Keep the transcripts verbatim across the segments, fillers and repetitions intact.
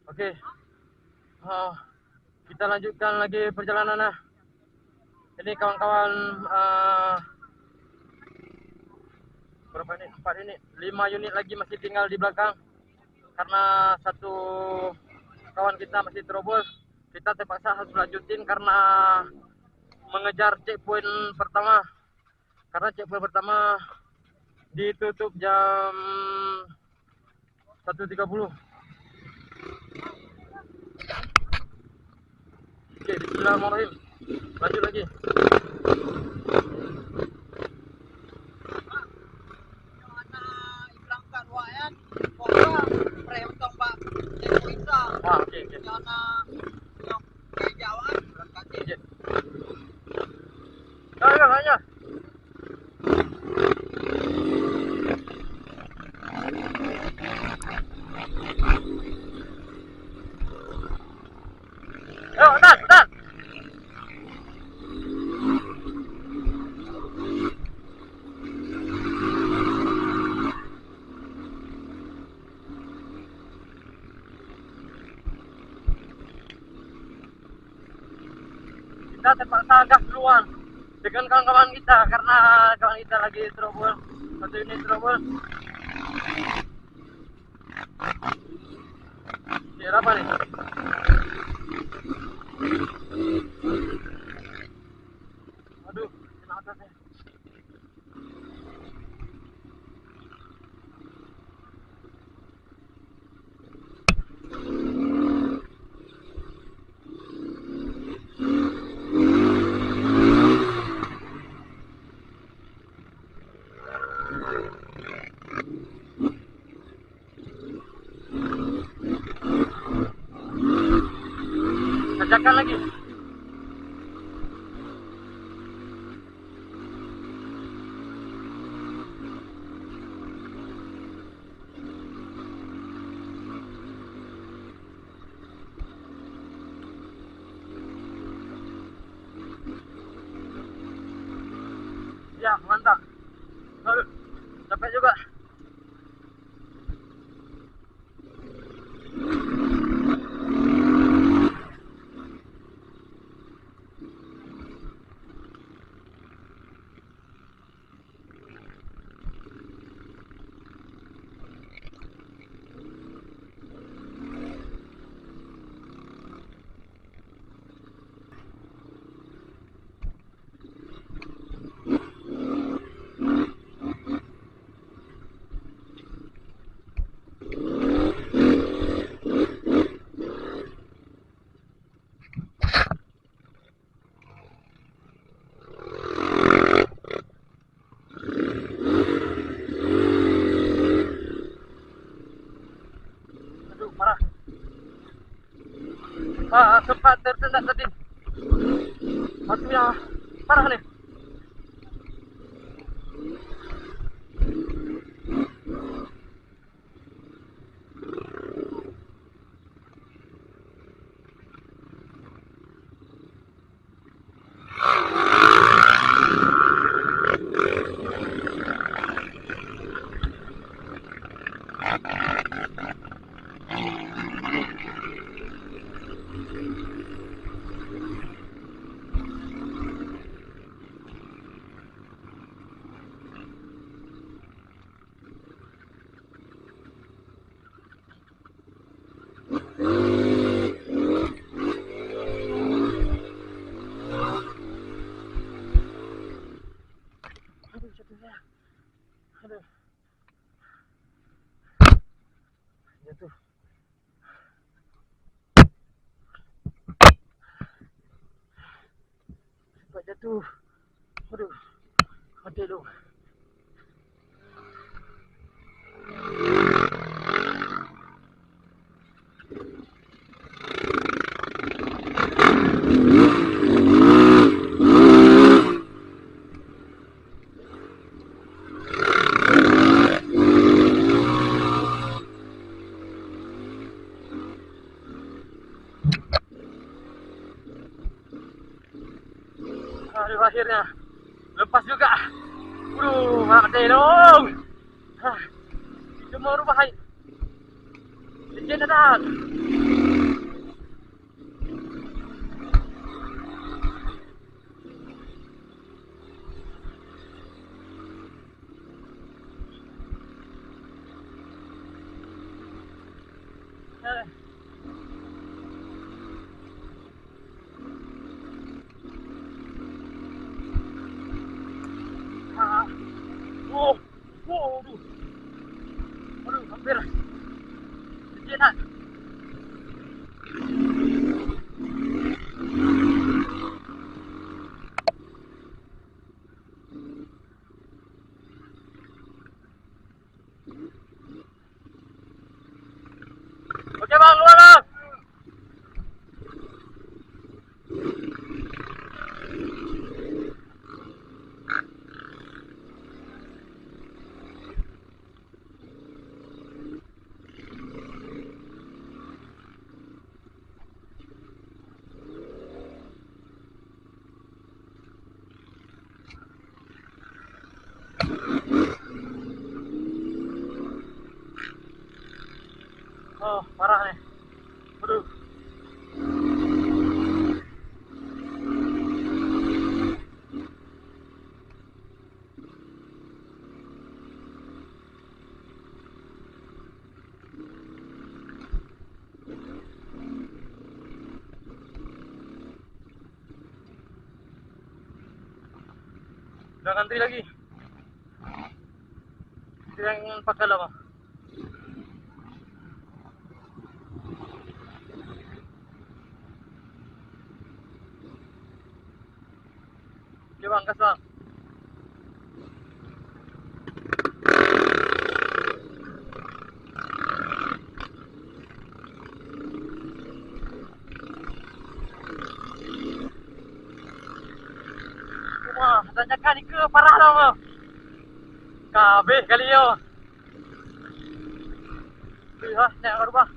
Oke. Oh, kita lanjutkan lagi perjalanan, ah. Ini kawan-kawan, eh, berapa ini? Empat ini, lima unit lagi masih tinggal di belakang. Karena satu kawan kita masih trouble, kita terpaksa harus lanjutin karena mengejar checkpoint pertama. Karena checkpoint pertama ditutup jam satu tiga puluh. Oke, bismillahirrahmanirrahim. Lanjut lagi. Ah, oke, oke. Oke. Nah, ya, hanya. Ayo, dan, dan. Kita terpaksa gas duluan dengan kawan-kawan kita karena kawan kita lagi trouble, satu unit trouble. Ya, apa nih? Aduh, kena atasnya. Tanjakan lagi. Ya, mantap. Aduh, capek juga. Aduh, parah. Ah, sempat tersendat tadi. Batu yang parah ni. Aduh, jatuh ya. Aduh. Jatuh. Sempat jatuh. Aduh. Mati dong. Aduh, akhirnya lepas juga. Aduh, mati dong. Hah, itu mau rubah hai. Oke, Dadah. Ah. Oh. Oh, aduh. Aduh, hampir. Kecil, nak. Oke, Bang, luar, Bang. Oh, parah nih. Aduh. Udah ngantri lagi. Itu yang pakai lama. Oke, Bang, gas, Bang. Wah, tanjakan ni ke parah lah, Bang. Ka habéh kali nyoe. Beuh, nak rubah.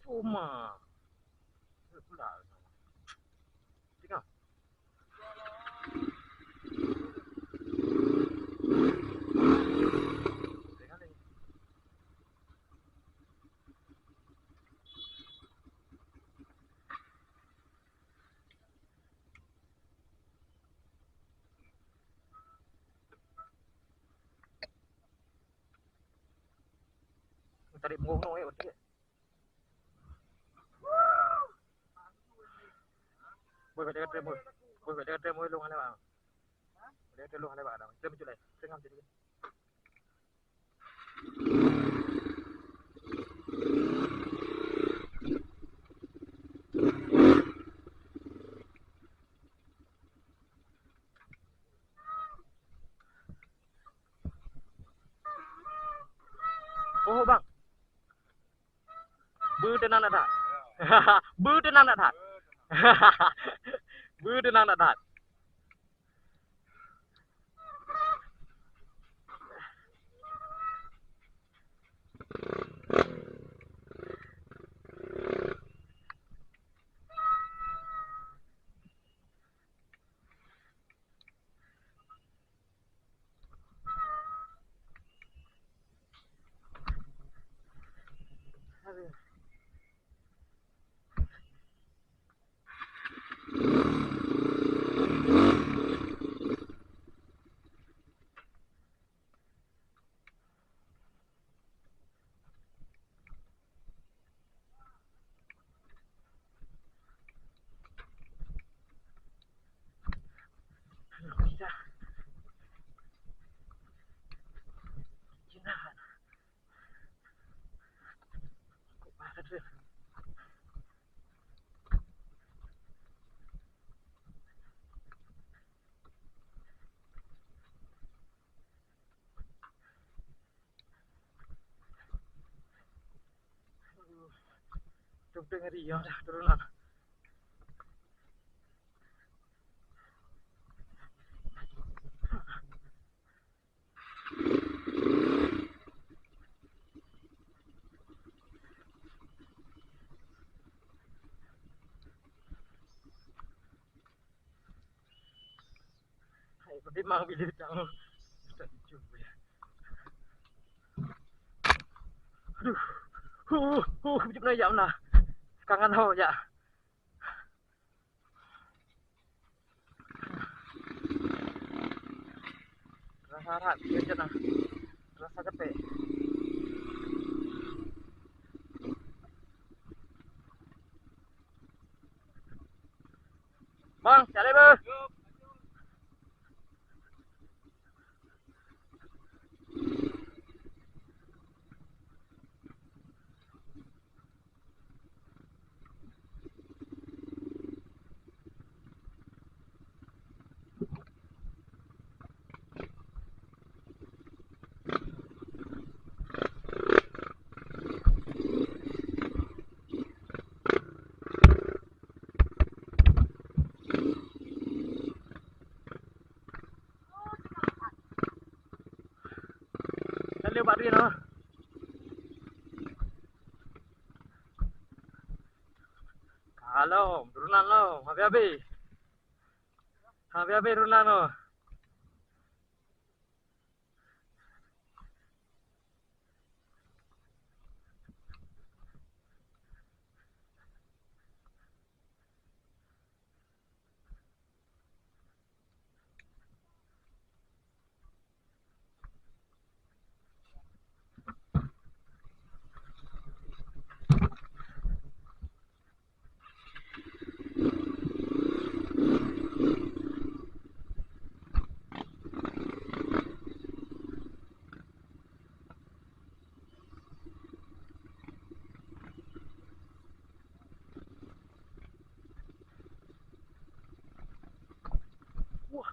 Cuma. Pula. Tengok. Tarik punggung tu, eh, betul. Boy, bèk jaga tram, boy. Boy, bèk jaga tram, boy, lôn hana lewat. Bèk jaga tram, lôn hana lewat dah. Tram maju lai. Tengah maju lai. Oh, bang. Beuteunang that-that. Beuteunang that-that. Beuteunang that-that. Betul-betul ngeri, ya, dah turunan. Hai, tapi mang bila tang. Aduh. Huh, huh, jeuet na jak meunan. Kangen ho jak. Rasa that, jeuet na. Rasa capek. Bang, siap lé beuh. Lalu bak dia noh. Ka lom, turunan lom, habéh-habéh. Habéh-habéh turunan lom. Wah.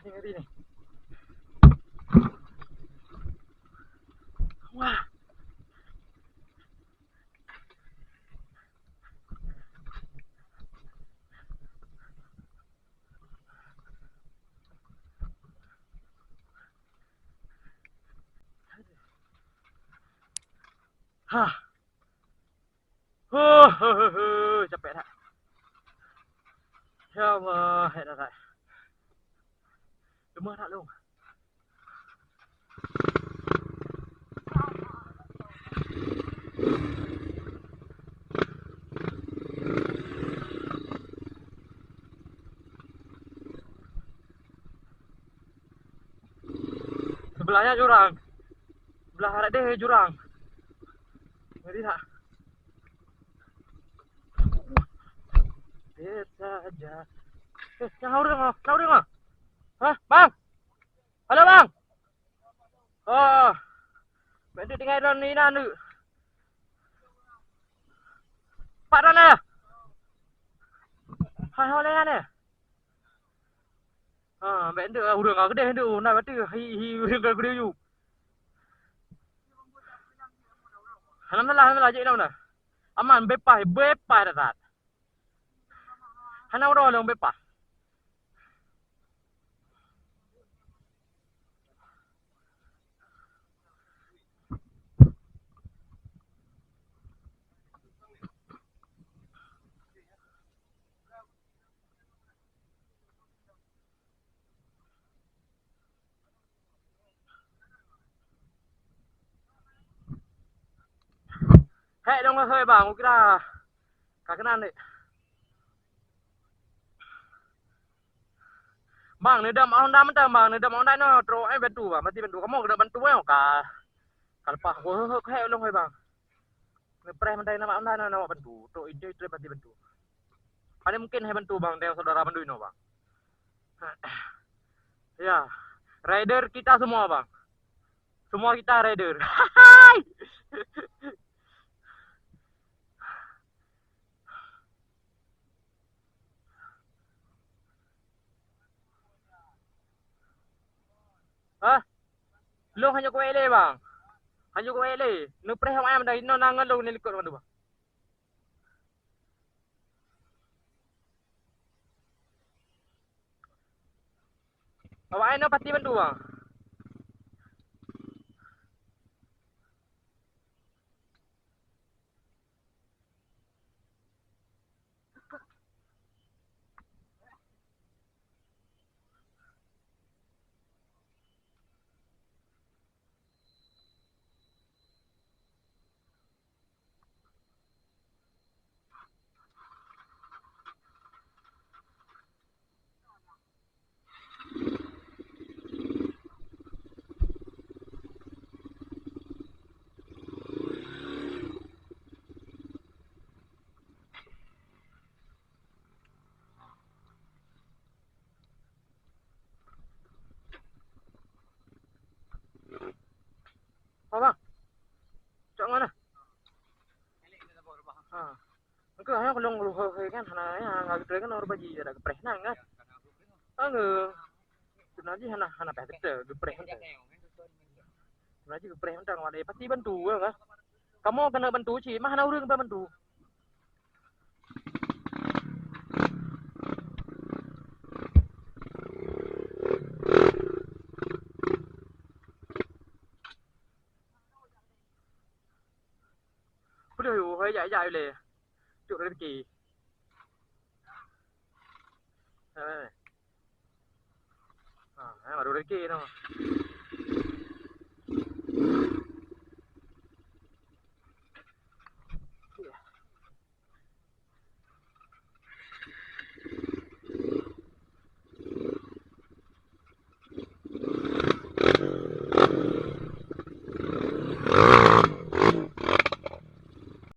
Ini ngeri ni. Wah. Hah. Huh, huh, huh, huh, capek that. Ya Allah, hebat that. Leumah that lôn. Sebelah nyan jurang. Sebelah rot deh jurang. Ngeri that. Biasa aja. Eh, nyang ureueng ah, nyang ureueng ah. Hah, Bang? Halo, Bang. Oh. Bèk tinggai droen inan tu. Pat droen eh? Hai, ho lé nyan eh? Ha, bèk ndeuek ureueng ka keudeh ndeuek, na bateue hi, hi ureueng ka keudeh ju. Hana masalah, hana masalah, jeuet na. Aman, beupaih, beupaih that-that. Hana uroe lôn beupaih. Hék, lôn hôi bang, kukira ka keunan deh. Bang, neudam Honda mantong bang, neudam Honda inoe trok eh bantu bang, mati bantu. Kamoe keuneuk bantu eh ka, ka leupah. Hôi, hôi, hôi, hék lôn hôi bang. Ngepreh mantong nama anda na awak bantu. Trok ide trok bantu bantu. Paling mungkin hai bantu bang, dengan saudara bantu inoe bang. Ya, rider kita semua bang. Semua kita rider. Hah? Lôn hana kuék lé bang. Hanjeuet kuék lé. Neupreh awak nyan dari inoe na ngon lôn neulikot mandum. Awak nyan pasti bantu, bang. Apa, bang? Cok ngon ah. Ha. Engkau hanya kalau ngeluh kan hana ya, nggak gitu kan orang baji ada gepreh nang kan. Angeu. Sebenarnya hana, hana payah kita gepreh. Sebenarnya gepreh mentang ada pasti bantu ya kan. Kamu kena bantu cik, mah hana urang bantu. Udah yuk, hai jai-jai leh. Cuk rezeki. Eh. Ha, eh, baru rezeki tu.